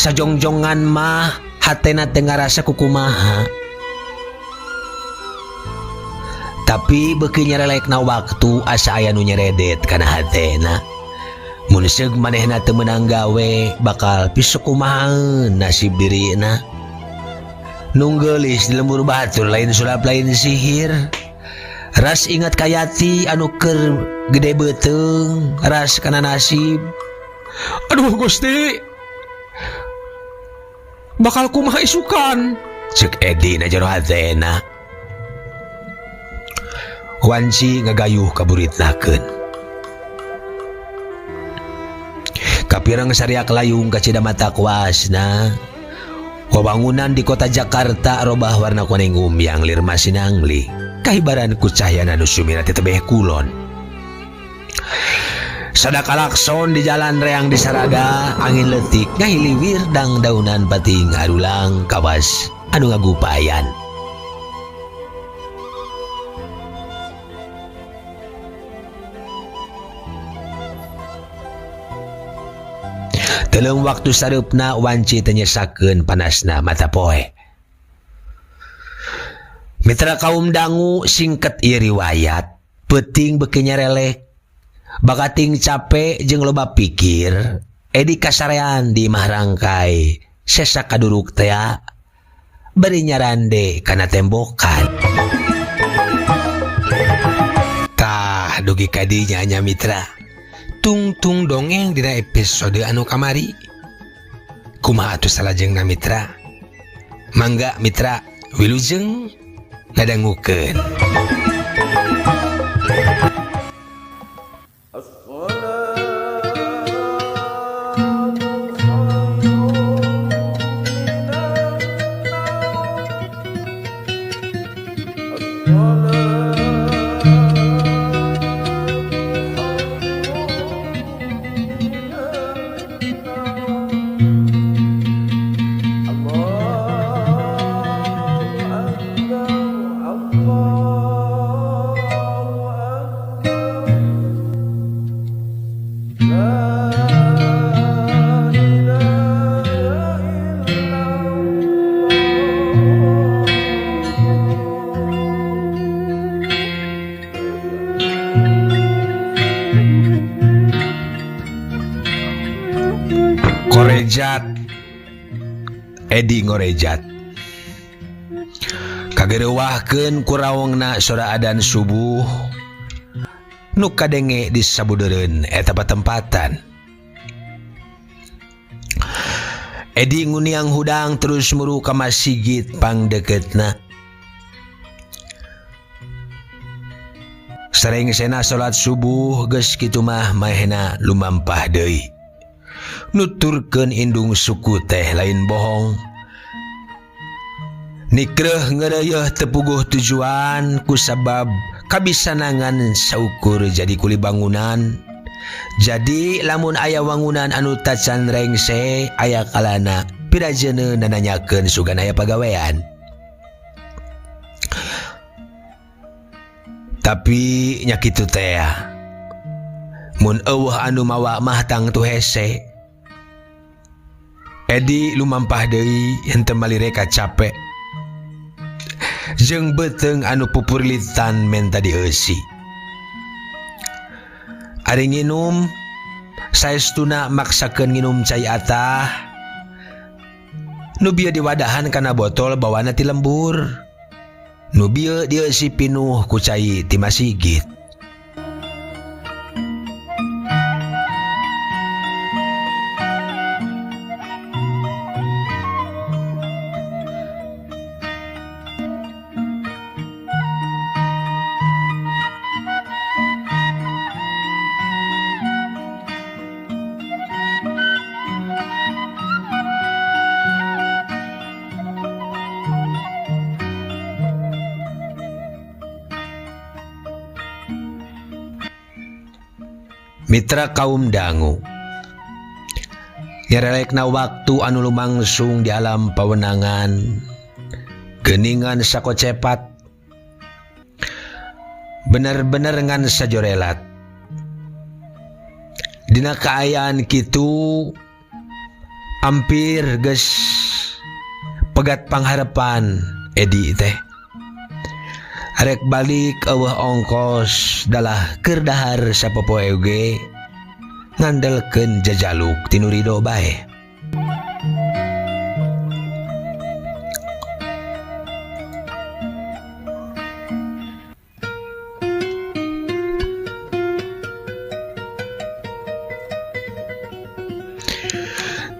Sajongjongan mah hatena teu ngarasa kukumaha. Tapi beuki nyerelekna waktu asa aya nu nyeredet kana hatena. Mun seug manehna teu meunang gawe bakal pisukumahaeun nasib dirina. Nu geulis di lembur batur lain sulap lain sihir. Ras ingat ka Yati anu keur gede beuteung ras kana nasib. Aduh Gusti. Bakal kumaha isukan. Cek Edi na jero hatena. Wanci ngagayuh kaburitnakeun. Kapireng sariak layung kacida mata kuasna. Wawangunan di kota Jakarta robah warna kuning umyang lir masinangli. Kahibaran ku cahyana nu sumira ti tebeh kulon. Sada kalakson di jalan reang di sarada, angin leutik ngahiliwir dang daunan pating arulang kawas anu ngagupayan. Telung waktu sareupna wanci teu nyesakeun panasna mata poe. Mitra kaum dangu singket ieu riwayat, peuting beuki nyerelek. Bakating cape jeung loba pikir, Edi kasarean di imah rangkai, sesa kaduruk tea, bari nyarande kana tembokan. Tah dugi ka dinya nya mitra. Tungtung dongeng dina episode anu kamari. Kumaha atuh salajengna mitra? Mangga mitra wilujeng ngadangukeun. Korejat Edi ngorejat kagerewahkeun ku raongna sora adan subuh nu kadenge di sabudeureun eta patempatan. Edi nguniang hudang terus muru ka masigit pangdeukeutna. Sarengsena salat subuh geus kitu mah mahena lumampah deui. Nuturkeun indung suku teh lain bohong. Nikreuh ngeureuyeeh teu puguh tujuan kusabab kabisanangan saukur jadi kuli bangunan. Jadi lamun aya wangunan anu tacan rengse aya kalana pirajeuneu nananyakeun sugan aya pagawean. Tapi nya kitu teh mun eueuh anu mawa mah tangtu hese. Edi lumampah deui henteu malireka capek. Jeung beuteung anu pupurlitan menta dieusi. Ari nginum saestuna maksakeun nginum cai atah. Nu bieu diwadahan kana botol bawana ti lembur. Nu bieu dieusi pinuh ku cai ti masigit. Mitra kaum dangu nyerelekna waktu anu lumangsung di alam pawenangan geuningan sakocepat bener-bener ngan sajorelat. Dina kaayaan kitu Ampir geus pegat pangharapan Edi teh. Rek balik eueuh ongkos dalah keur dahar sapopoe oge ngandelkeun jajaluk ti nu rido bae.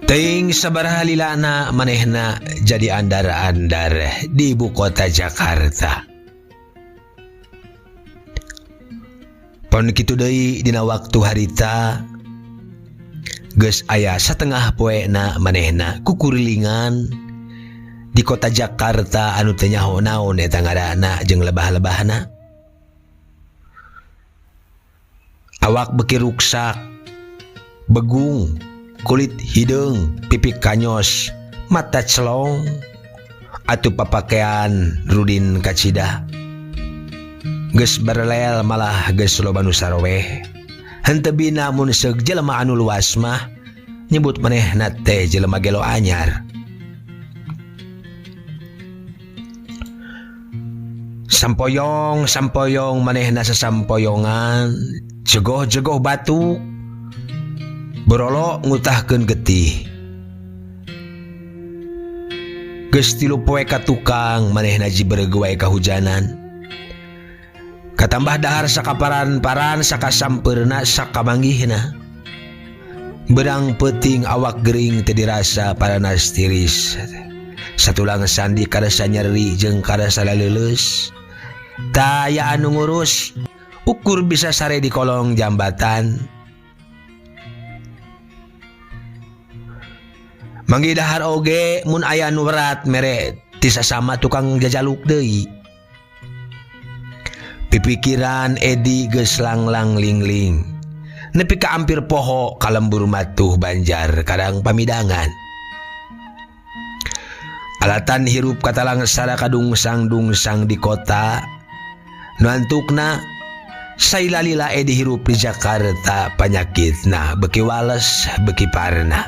Teuing sabaraha lilana manehna jadi andar-andar di ibu kota Jakarta. Pon kitu deui dina waktu harita geus aya satengah poena manehna kukurilingan di kota Jakarta anu teu nyaho naon eta ngaranna jeung lebah-lebahna. Awak beki ruksak, begung, kulit hideung, pipi kanyos, mata celong, atuh papakean rudin kacida. Geus barelel malah geus loba nu saroweh. Henteu bina mun seug jelema anu luas mah nyebut manehna teh jelema gelo anyar. Sampoyong sampoyong manehna sasampoyongan, jegoh-jegoh batuk, borolo ngutahkeun getih. Geus tilu poe ka tukang manehna jibreg wae kahujanan. Katambah dahar sakaparan-paran sakasampeurna sakamanggihna. Berang peuting awak gering teu dirasa paranas tiris. Satulang sandi karasa nyeri jeung karasa laleuleus. Taya anu ngurus, ukur bisa sare di kolong jambatan. Manggih dahar oge mun aya nu berat mere ti sasama tukang jajaluk deui. Pipikiran Edi geus langlang lingling. Nepi ka ampir poho ka lembur matuh Banjar kadang pamidangan. Alatan hirup katalangsara kadungsang-dungsang di kota. Nu antukna saila-lila Edi hirup di Jakarta panyakitna beki wales beki parna.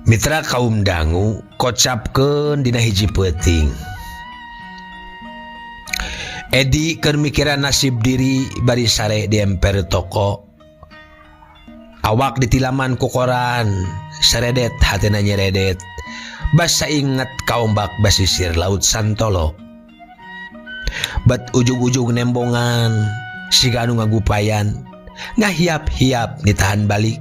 Mitra kaum dangu kocapkeun dina hiji peuting. Edi keur mikiran nasib diri bari sare di emper toko. Awak ditilaman ku koran, saredet hatena nyeredet. Basa inget ka ombak basisir laut Santolo. Bet ujug-ujug nembongan, siga anu ngagupayan, ngahiap-hiap ditahan balik.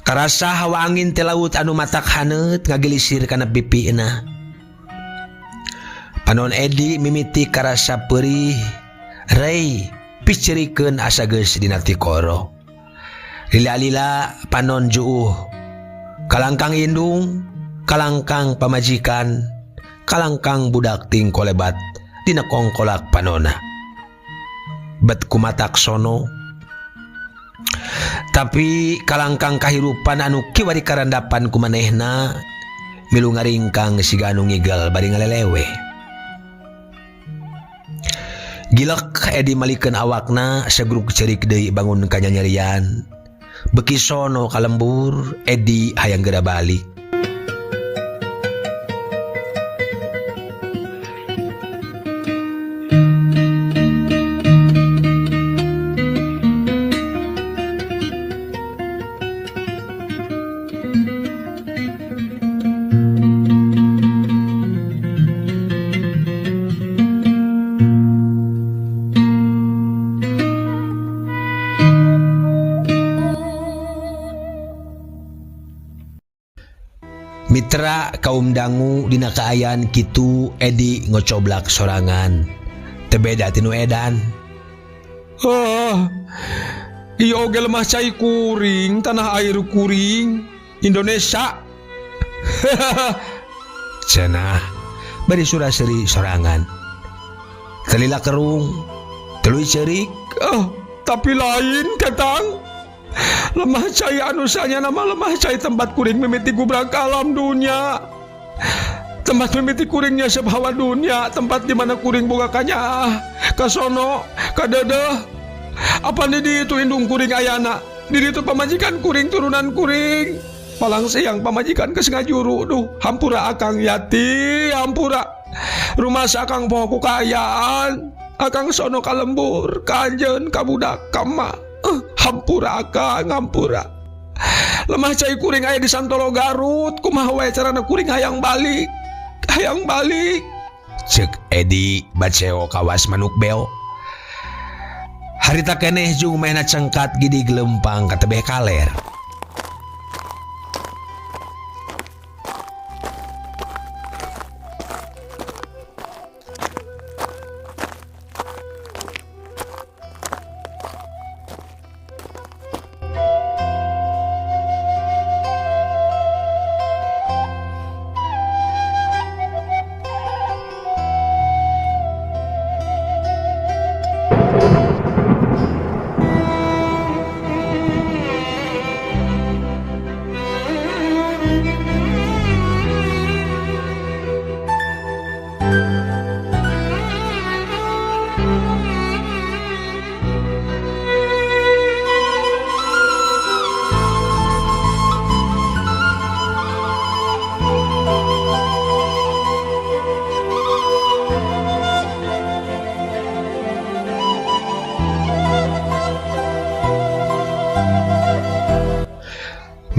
Karasa hawa angin teh laut anu matak haneut ngagilisir kana pipina. Panon Edi mimiti karasa perih, rei picerikeun asa geus dina tikoro. Lila-lila panon juuh, kalangkang indung, kalangkang pamajikan, kalangkang budak tingkolebat dina kongkolak panona. Bet kumatak sono. Tapi kalangkang kahirupan anu kiwari karandapan ku manehna milu ngaringkang siga anu ngigel bari ngalelewe. Gilek Edi malikeun awakna segruk cerik deui bangun ka nyanyarian. Beki sono ka lembur Edi hayang geura balik. Mitra kaum dangu dina kaayaan kitu Edi ngocoblak sorangan. Teu beda ti nu edan. Ah, ieu oge lemah cai kuring, tanah air kuring, Indonesia. Cenah bari sura-seuri sorangan. Teu lila kerung, tuluy ceurik. Oh, tapi lain ketang. Lemah cai anu sanyana mah lemah cai tempat kuring mimiti gubrak alam dunya. Tempat mimiti kuringnya sebawa dunia, tempat di mana kuring boga kanyaah, kasono, kadeudeeh. Apa di ditu indung kuring ayana, di ditu pamajikan kuring turunan kuring. Palang siang pamajikan geus ngajuru, duh hampura akang Yati, hampura. Rumasa akang poho ku kaayaan, akang sono ka lembur, ka anjeun, ka budak, ka emak. Hampura akang, hampura. Lemah cai kuring aya di Santolo Garut, kumaha wae carana kuring hayang balik. Hayang balik. Cek Edi baceo kawas manuk beo. Harita keneh jung mehna cengkat gidig lempang ka tebeh kaler.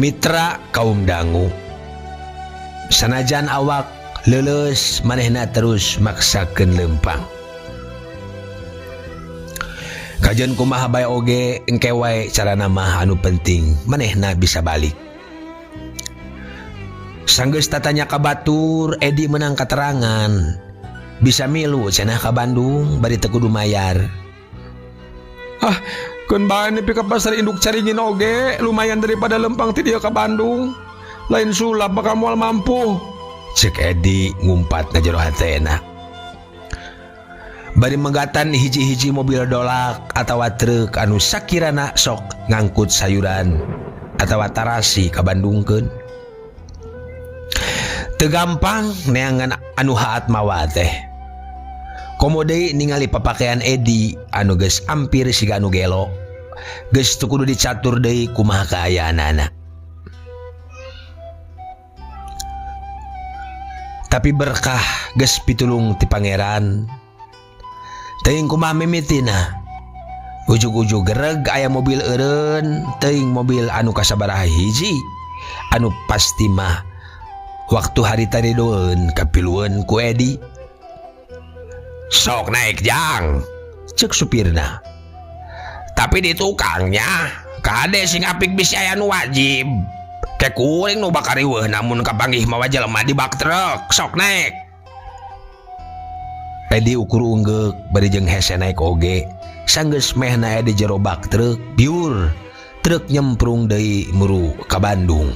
Mitra kaum dangu sanajan awak leuleus manehna terus maksakeun leumpang. Kajeun kumaha bae oge engke wae carana mah anu penting manehna bisa balik. Sanggeus tatanya ka batur Edi menang katerangan bisa milu cenah ka Bandung bari teu kudu mayar. Ah, keun bae nepi ka pasar induk Caringin oge lumayan daripada lempang ti dieu ka Bandung. Lain sulap bakal moal mampu. Cek Edi ngumpat na jero hatena. Bari megatan hiji-hiji mobil dolak atawa truk anu sakirana sok ngangkut sayuran atawa tarasi ka Bandungkeun. Teu gampang neangan anu haat mawa teh. Komo deui ningali papakaian Edi anu geus ampir siga anu gelo. Geus teu kudu dicatur deui kumaha kaayaanana. Tapi berkah geus pitulung ti pangeran. Teuing kumaha mimitina. Ujug-ujug gereg aya mobil eureun, teuing mobil anu kasabaraha hiji. Anu pasti mah waktu harita ridoeun kapilueun ku Edi. Sok naik jang, cek supirna. Tapi di tukangnya, kade sing apik bisi aya nu wajib. Ke kuring nu bakal riweuh namun kapanggih mawa jelema di bak truk, sok naik. Edi ukur unggeuk bari jeung hese naik oge. Sanggeus mehna aya di jero bak truk, biur. Truk nyemprung deui muru ka Bandung.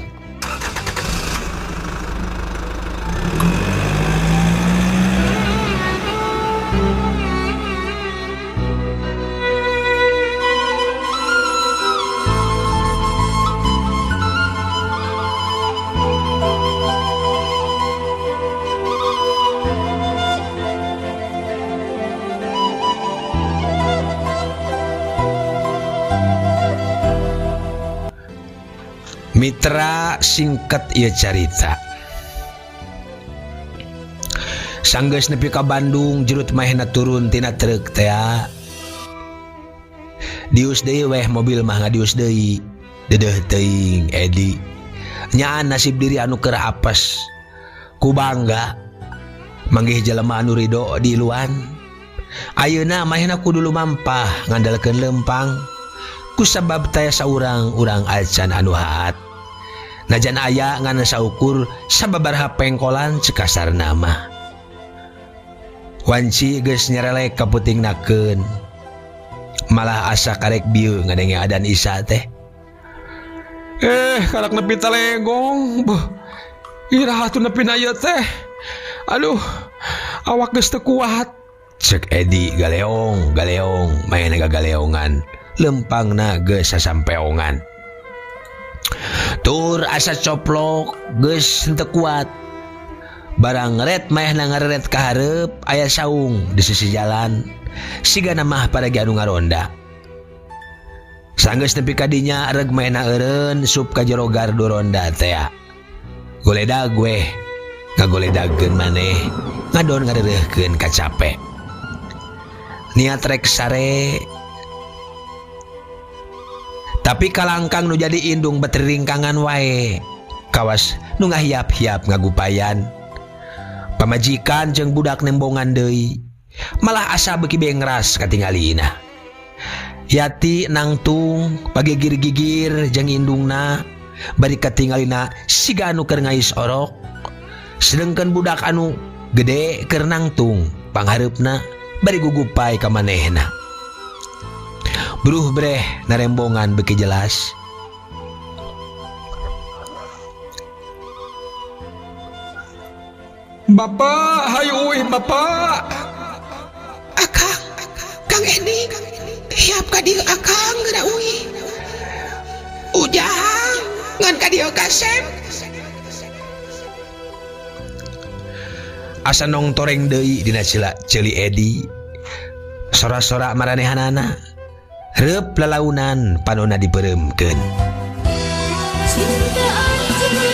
Mitra singkat ieu carita. Sanggeus nepi ka Bandung jurut mahena turun tina truk tea. Dius deui weh mobil mah ngadius deui. Dedeuh teuing Edi. Nyaan nasib diri anu keur apes. Ku bangga manggih jelema anu ridho di luan. Ayeuna mahena kudu lumampah ngandalkeun leumpang. Kusabab taya saurang urang acan anu haat. Najan aya ngan saukur sababaraha pengkolan cekasar nama. Wanci geus nyerelek ka putingnakeun. Malah asa karek bieu ngadenge adan Isya teh. Karak nepi talegong. Beuh. Iraha atuh nepi na ieu teh. Aduh, awak geus teu kuat. Cek Edi galeong, galeong, maena gagaleongan. Lempangna geus sasampeongan. Tur asa coplok geus henteu kuat. Barang ngeret maehna ngareret ka hareup aya saung di sisi jalan. Sigana mah paragi anu ngaronda. Sanggeus nepi ka dinya reg maehna eureun sup ka jero gardu ronda tea. Goledag weh, ngagoledagkeun maneh, ngadon ngareureuhkeun kacape. Niat rek sare tapi kalangkang nu jadi indung betiringkangan wae. Kawas nu ngahiap-hiap ngagupayan. Pamajikan jeung budak nembongan deui. Malah asa beuki bengras katingalina. Yati nangtung pagigir-gigir jeung indungna bari katingalina siga anu keur ngais orok. Sedengkeun budak anu gede keur nangtung panghareupna bari gugupai ka manehna. Bruh breh narembongan beuki jelas. Bapak, hayu uih bapak. Akang, Kang Edi, hiap ka dieu akang geura uih. Ujang, ngan ka dieu kasep. Asa nong toreng deui dina ceuli Edi. Sora-sora maranehanana. Reup lalaunan panonna dipereumkeun. Cinta anjeun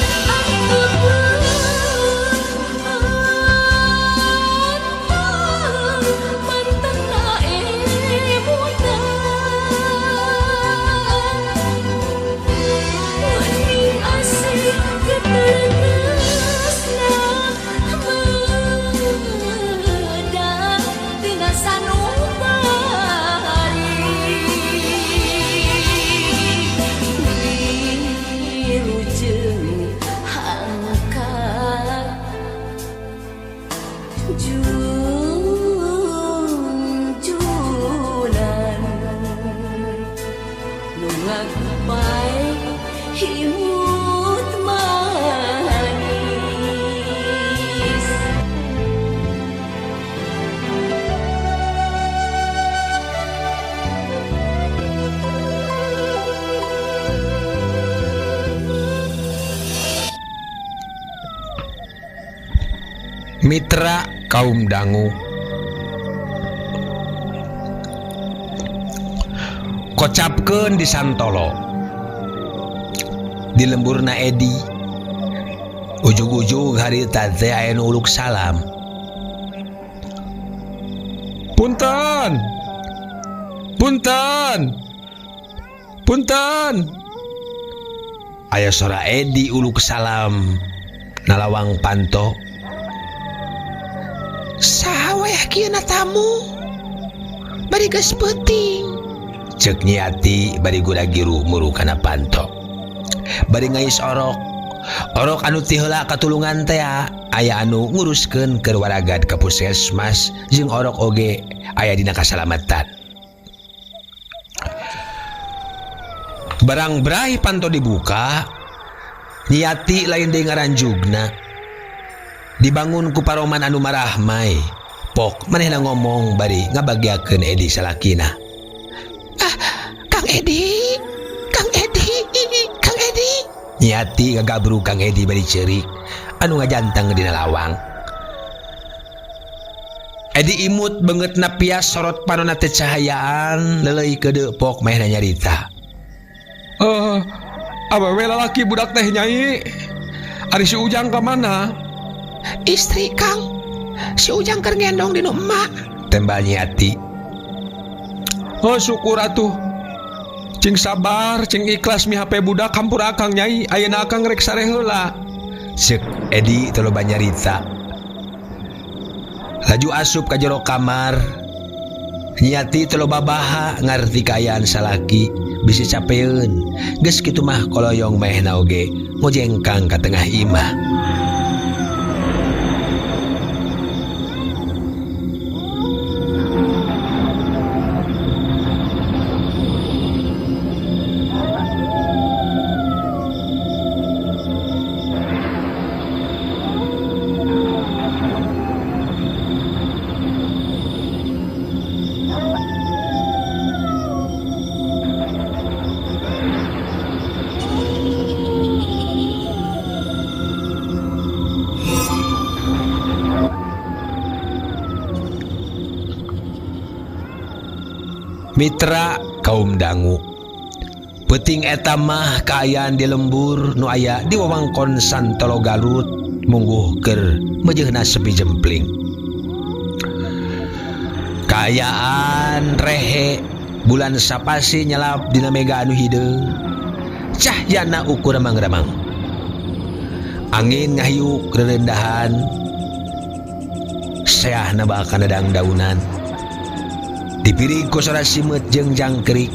Mitra kaum dangu. Kocapkeun di Santolo. Di lemburna Edi. Ujug-ujug harita teh aya nu uluk salam. Punten. Punten. Punten. Aya sora Edi uluk salam nalawang panto. Saha wayah kieu na tamu? Bari geus peuting. Ceuk Nyi Ati bari gura-giru muru kana panto. Bari ngais orok. Orok anu ti heula katulungan teh aya anu nguruskeun keur waragad ka puskesmas jeung orok oge aya dina kasalamatan. Barang berahi panto dibuka, Nyi Ati lain deui ngaranjugna. Dibangun ku paroman anu marahmai. Pok manehna ngomong bari ngabagiakeun Edi salakina. Ah, Kang Edi, Kang Edi, Kang Edi. Nyi Ati ngagabrug Kang Edi bari ceurik anu ngajanteng dina lawang. Edi imut beungeutna pias sorot panonna teh cahayaan leuleuy keudeuh pok manehna nyarita. Awewe lalaki budak teh nyai. Ari si Ujang ka mana? Istri Kang, si Ujang keur ngendong dinu emak. Tembal Nyi Ati. Oh syukur atuh. Cing sabar, cing ikhlas mi HP budak hampura akang nyai. Ayeuna akang rek sare heula. Ceuk Edi teu loba nyarita. Laju asup ka jero kamar. Nyi Ati teu loba baha ngarti kaayaan salaki bisi capeun. Geus kitu mah koloyong maehna oge ngojengkang ka tengah imah. Mitra kaum dangu. Peuting eta mah kaayaan di lembur nu aya di wewengkon Santolo Garut mungguh keur meujeuhna sepi jempling. Kaayaan rehe bulan sapasi nyelap dina mega anu hideung. Cahyana ukur remang-remang. Angin ngahiuk rerendahan. Seahna bakal nedang daunan. Dipirig ku sora simeut jeung jangkrik.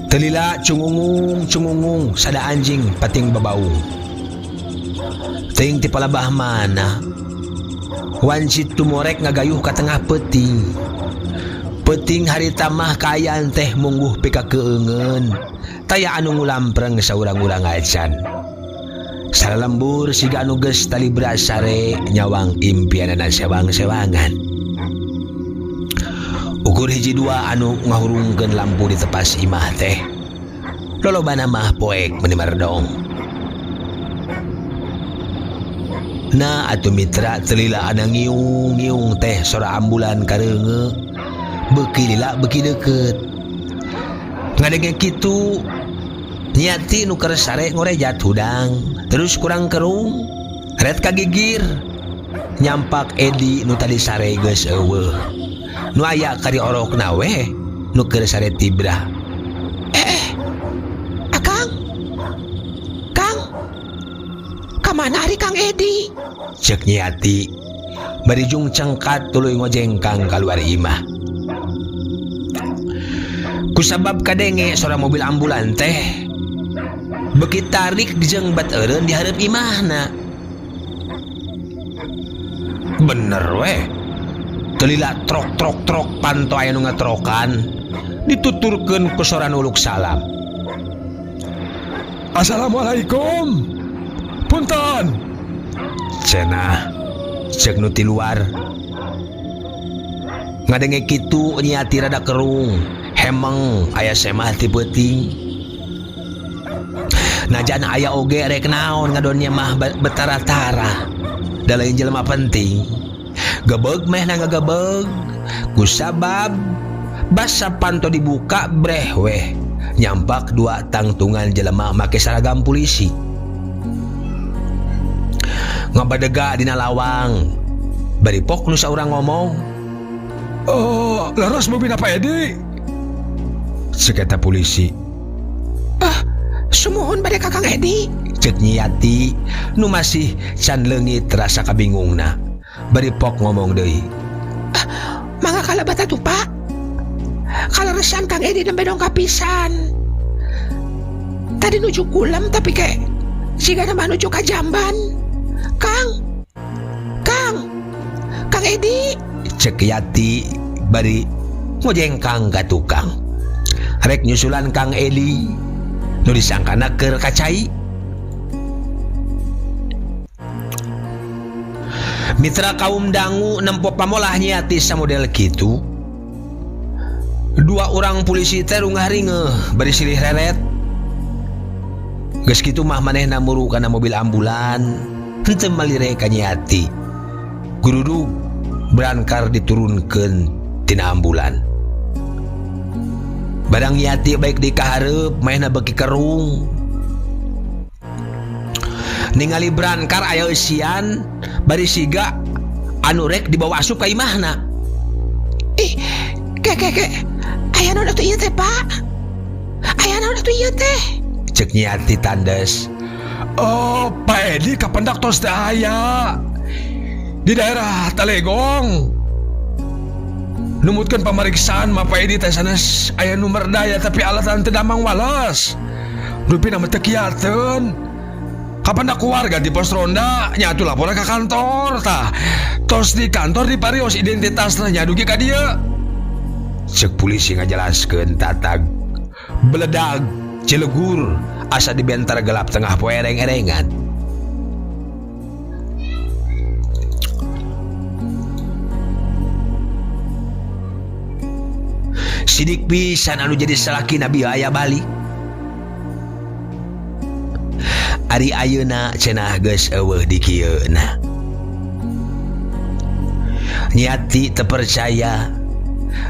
Teu lila cungungung cungungung sada anjing pating babaung. Teuing ti palabah mana. Wanci tumorek ngagayuh ka tengah peuting. Peuting harita mah kaayaan teh mungguh pikakeungeun. Taya anu ngulampreng saurang-urang acan. Salalembur siga anu geus talibra sare nyawang impianana sewang-sewangan. Ukur hiji dua anu ngahurungkeun lampu di tepas imah teh. Lolobana mah poek meuni merdong. Nah atuh mitra teu lila ana ngiung-ngiung teh sora ambulan kareungeuh. Beuki lila beuki deukeut. Ngadenge kitu Nyati nu keur sare ngorejat hudang terus kurang kerung ret kagigir nyampak Edi nu tadi sare geus eueuh nu aya kari orokna we nu keur sare tibrah. Eh, eh. Akang. Kang. Kamana ari Kang Edi? Cek Nyati bari jung cengkat tuluy ngojengkang kaluar imah. Kusabab kadenge sora mobil ambulan teh beuki tarik jeung bat eureun di hareup imahna. Bener weh. Teu lila trok trok trok panto aya nu ngatrokan dituturkeun ku sora nu uluk salam. Assalamualaikum. Punten. Cenah cek nu ti luar. Ngadenge kitu Nyi Ati rada kerung, hemeng aya semah ti peuting. Najan aya oge rek naon ngadonnya mah betara-tara. Da lain jelema penting. Gebeg meh na ngagebeg. Kusabab basa panto dibuka breh weh. Nyampak dua tangtungan jelema make saragam polisi. Ngabadega dina lawang. Bari pok nu saurang ngomong. Oh, leres mobil apa Edi? Cek eta polisi. Ah, sumuhun bade ka Kang Edi. Cek Nyi Yati nu masih can leungit rasa kabingungna. Bari pok ngomong deui. Ah, mangga kalebet atuh Pak. Kaleresan Kang Edi nembe dongkap pisan. Tadi nuju kulem tapi ke siga mah nuju ka jamban. Kang. Kang. Kang Edi. Cek Yati bari ngojengkang ka tukang. Rek nyusulan Kang Edi nu disangkana keur ka cai. Mitra kaum dangu nempo pamolah Nyi Yati samodel kitu. Dua orang polisi teh rungah ringeuh bari silih reret. Geus kitu mah manehna muru kana mobil ambulan henteu malire ka Nyi Yati. Gurudug brankar diturunkeun tina ambulan. Barang Nyi Yati baik di kahareup manehna beuki kerung. Ningali brankar aya eusian bari siga anu rek dibawa asup ka imahna. Ih, ke ke ke. Aya naon atuh ieu teh, Pak? Aya naon atuh ieu teh? Cek Nyi Yati tandes. Oh, Pak Edi kapendak tos teu aya. Di daerah Talegong. Numutkeun pamariksaan mah Pak Edi teh sanes aya nu merdaya tapi alatan teu damang wales. Rupina mah teu kiateun. Kapendak keluarga di pos ronda nya atuh laporan ka kantor tah. Tos di kantor diparios identitasna nya dugi ka dieu. Cek polisi ngajelaskeun tatag beledag cilegur asa dibentar gelap tengah poe ereng-erengan. Sidik pisan anu jadi salaki Nabi aya balik. Ari ayeuna cenah geus eueuh di kieuna. Nyi Ati teu percaya.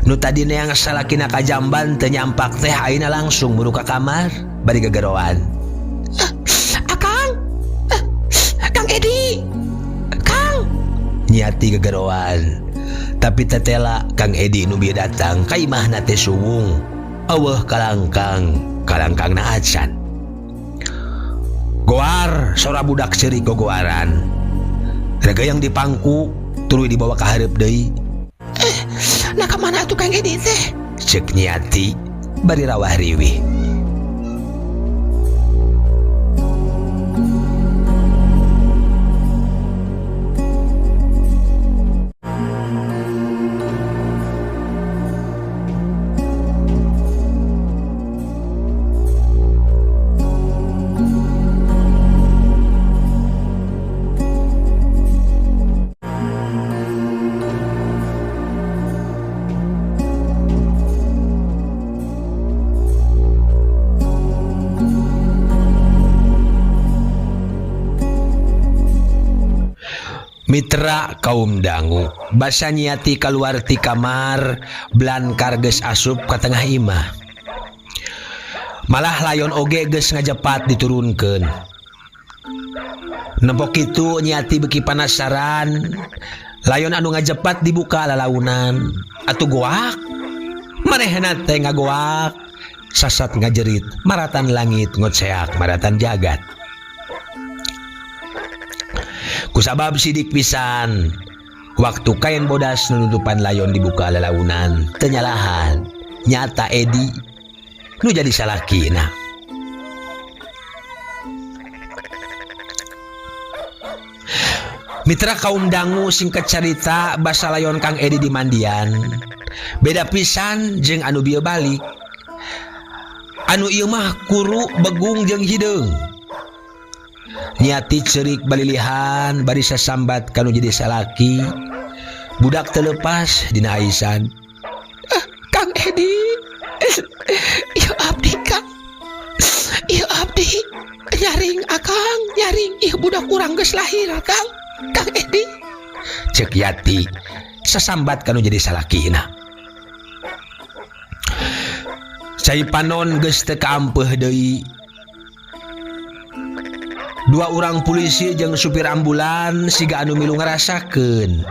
Nu tadi neang salakina ka jamban teu nyampak teh ayeuna langsung muru ka kamar bari gegeroan. Akang. Kang Edi. Kang. Nyi Ati gegeroan. Tapi tetela Kang Edi nu bieu datang ka imahna teh suwung. Eueuh kalangkang, kalangkangna acan. Goar sora budak ceurik gogoaran. Regeyeng dipangku tuluy dibawa ka hareup deui. Nah kamana atuh Kang Edi teh? Cek Nyi Ati bari rawah riwih. Mitra kaum dangu basa Nyi Ati kaluar ti kamar blankar geus asup ka tengah imah. Malah layon oge geus ngajepat diturunkeun. Nempo kitu Nyi Ati beuki panasaran, layon anu ngajepat dibuka lalaunan. Atuh goak manehna teh ngagoak sasat ngajerit maratan langit ngoceak maratan jagat. Kusabab sidik pisan waktu kain bodas nunutupan layon dibuka lalaunan teu nyalahan nyata Edi nu jadi salakina. Mitra kaum dangu singkat carita basa layon Kang Edi di mandian beda pisan jeung anu bieu balik. Anu ieu mah kuru begung jeung hideung. Nyi Ati ceurik balilihan bari sasambat kanu jadi salaki. Budak teu leupas dina aisan. Kang Edi, ieu abdi Kang, ieu abdi nyaring akang, nyaring ieu budak urang geus lahir Kang, Kang Edi. Cek Yati sasambat kanu jadi salakina. Cai panon geus teu kaampeuh deui. Dua urang polisi jeung supir ambulan siga anu milu ngarasakeun.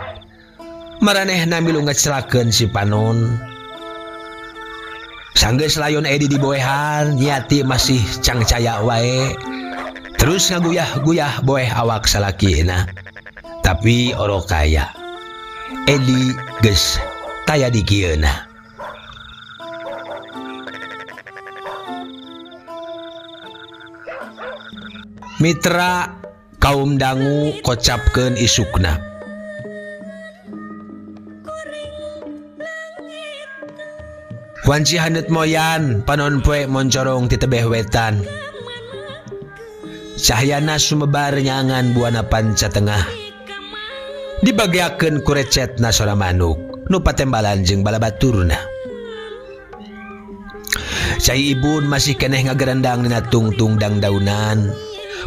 Maranehna milu ngecelakeun si panon. Sanggeus layon Edi diboehan, Nyi Ati masih cangcaya wae. Terus ngaguyah-guyah boeh awak salakina. Tapi oro kaya. Edi geus taya di kieuna. Mitra kaum dangu kocapkeun isukna. Wanci haneut moyan panon poe moncorong ti tebeh wetan. Cahyana sumebar nyangan buana panca tengah. Dibageakeun ku recetna sora manuk nu patembalan jeung balabaturna. Cai ibun masih keneh ngagerendang dina tungtung dangdaunan.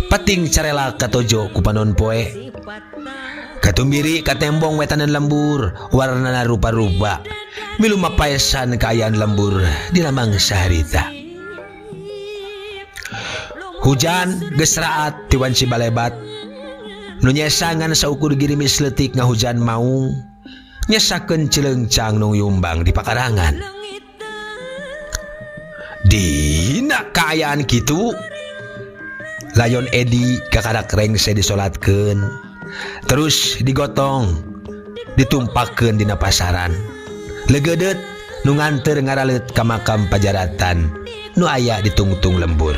Pating carela katojo ku panon poe. Katumbiri katembong wetanan lembur warnana rupa-rupa. Milu mapaesan kaayaan lembur dina mangsa harita. Hujan geus raat ti wanci balebat. Nu nyesangan saukur girimis leutik ngahujan maung. Nyesakeun cileungcang nu yumbang di pakarangan. Dina kaayaan kitu layon Edi kakarak rengse disolatkeun, terus digotong, ditumpakeun dina pasaran. Leugeudeut nu nganteur ngaraleut ka makam pajaratan nu aya di tungtung lembur.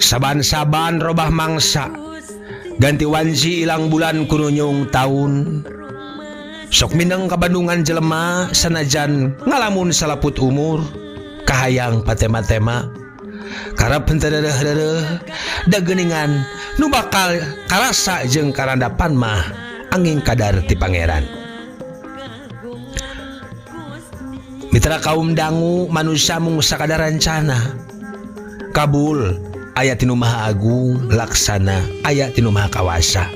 Saban-saban robah mangsa, ganti wanci ilang bulan kununyung taun. Sok mindeng kabandungan jelema sanajan ngalamun salaput umur kahayang patema-tema karep henteu reureuh-reureuh da geuningan nu bakal karasa jeung karandapan mah angin kadar ti Pangeran. Mitra kaum dangu manusia mung sakadar rencana kabul aya ti nu Maha Agung laksana aya ti nu Maha Kawasa.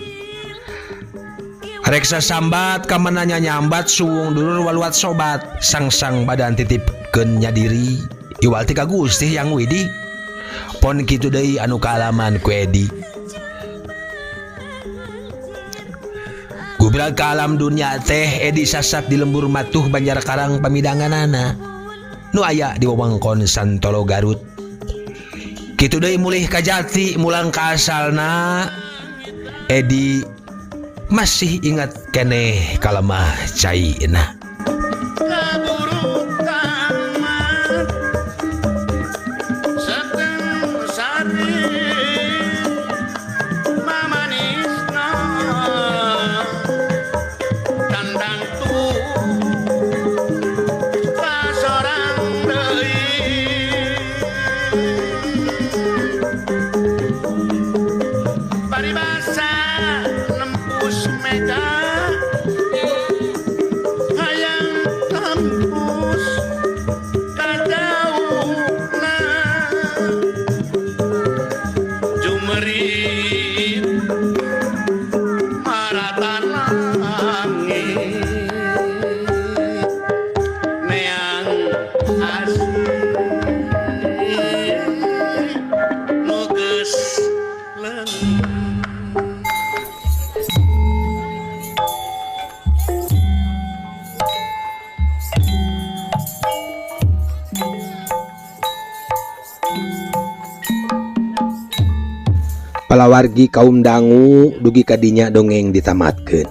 Reksa sambat kamananya nyambat suwung dulur waluat sobat sangsang badan titipkeun nya diri iwal ti ka Gusti Yang Widi pon kitu deui anu kaalaman ku Edi. Gubrak ka alam dunya teh Edi sasat di lembur matuh Banjar Karang pamidanganana nu aya di wewengkon Santolo Garut. Kitu deui mulih ka jati mulang ka asalna Edi masih ingat keneh kalemah caina. Palawargi kaum dangu dugi kadinya dongeng ditamatkeun.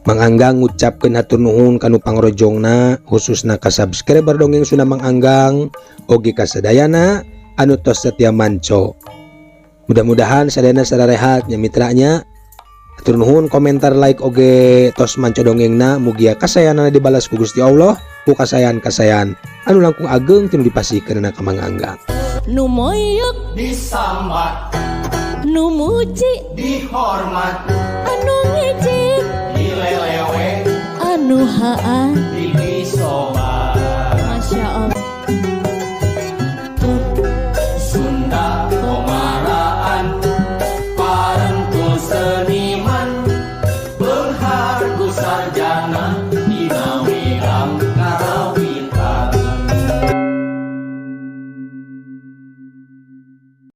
Mang Anggang ngucapkeun hatur nuhun kanu pangrojongna khususna ka subscriber dongeng Sunda Mang Anggang oge ka sadayana anu tos setia manco. Mudah-mudahan sadayana sararehat nya mitranya. Hatur nuhun komentar like oge tos manco dongengna mugia kasayanana dibalas ku Gusti Allah ku kasayan-kasayan anu langkung ageng tinu dipasihkeunana ka Mang Anggang. Nu moyok disambat, nu muji dihormat, anu ngejek dilelewe, anu haa di